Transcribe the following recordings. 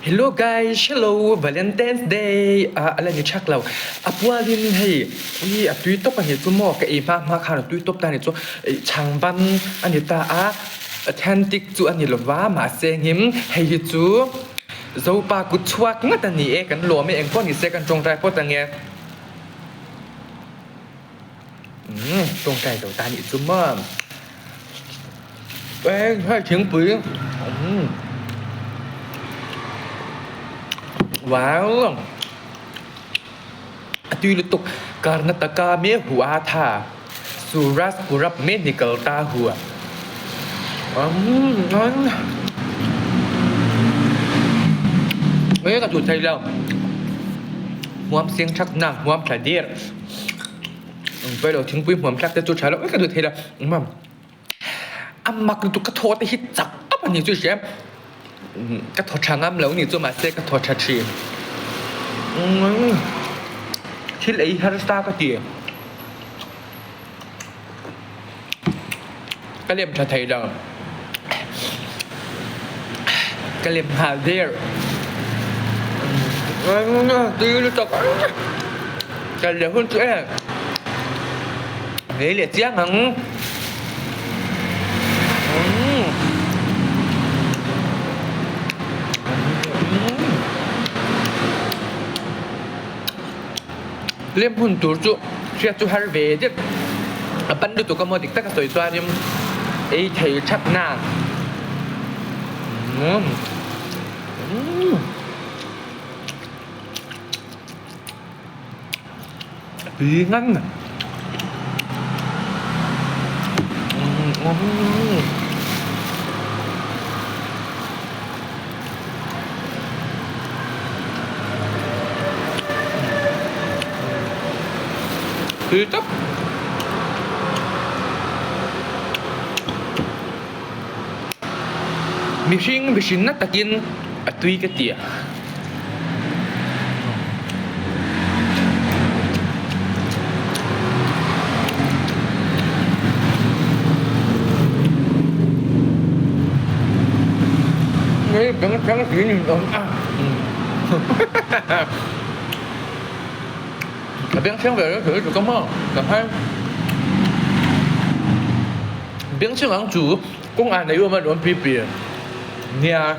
Hello guys, hello Valentine's Day ah a la ni thak lo. A pualin hei ui a tui tawp a ni chu maw ka ei hma hma khan a tui tawp ta a ni chu chhang ban a ni ta a authentic chu a ni lova mahse engim hei hi chu Zopa kut chhuak ngat a ni e kan lawm e engpawh ni se kan tawngtai phawt ange. Umm tawngtai zo ta nih chu maw. Eng hei thingpui umm wow a tui lutuk Karnataka me hua tha Suraj purab me nikalta hua umm eng ka duh thei lo hmuam seng thak na hmuam thla der. Pailo thingpui hmuam thlak te chu tha loh vek a duh thei la umm a mak lutuk ka thaw te hi chak tawp a ni chu i hria ka thaw tha ngam lo ni chu mahse ka thaw tha thin umm thil ei harsa ka ti ka lem tha thei lo ka lem nghal der tui lutuk kal leh hun chu e ngei leh chiang ang Lem hun tur chu hriat chu har ve deuh. A pan lutuk a maw dik taka sawi chuanin ei thei that na. Umm. A tui ngang. Umm. Tui tawp. Mihring mihrinna takin a tui ka ti a. Hei beng atang tui nin awm a. A beng thleng ve reuh thei ka maw ka hai. Beng chhing ang chu kawng ah nei awm a lawm pi pi nia.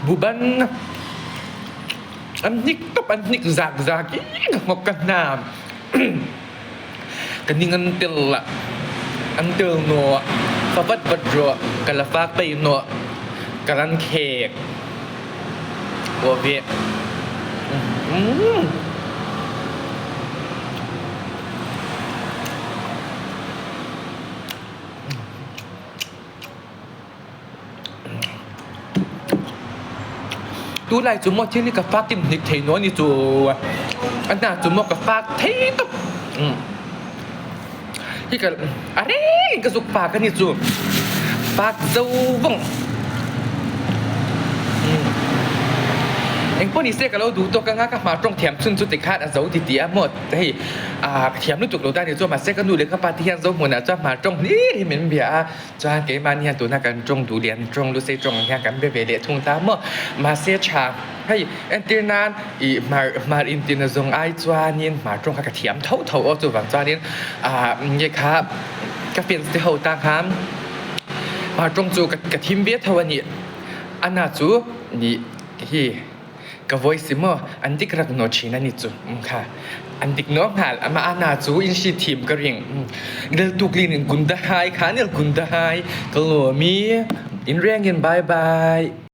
Buban an hnik tawp an hnik zak zak in ka nghawk ka hnam ka ning an tel ah an tel naw ah fa vat vat rawh ka la fak pei naw ka ran khek aw ve. Tunlai chu maw thil hi ka fak kim hnik thei nual ni chu a hna chu maw ka fak thei tawp hi ka a reng in ka zuk fak a ni chu fak zo vawng engpawh ni se ka lo duh tawk anga ka hma tawng thiam chhun chu tikhan a zo ti tih a maw hei ah ka thiam lutuk lo ta ni chu mahse ka nu leh ka pa te hian Zohmunah chuan hma tawng hlir hi min bia a. Chuan keimahni hian tuna kan tawng duh lian tawng lusei tawng ang hian kan be ve leh thung ta maw? Mahse tha, hei entir nan ih hmar hmar intina zawng ai chuanin hmar tawng kha ka thiam tho tho aw chuvang chuanin ah nge kha ka fans te ho tang khan hmar tawng chu ka ka thim ve tho a nih ana chu nih hi. Ka voice hi maw an dik rak naw thin a ni chu kha an dik naw nghal amah a na chu in hri thim ka ring nel tuklin in gunda hai kha nel gunda hai ka lawm i in reng in bye bye.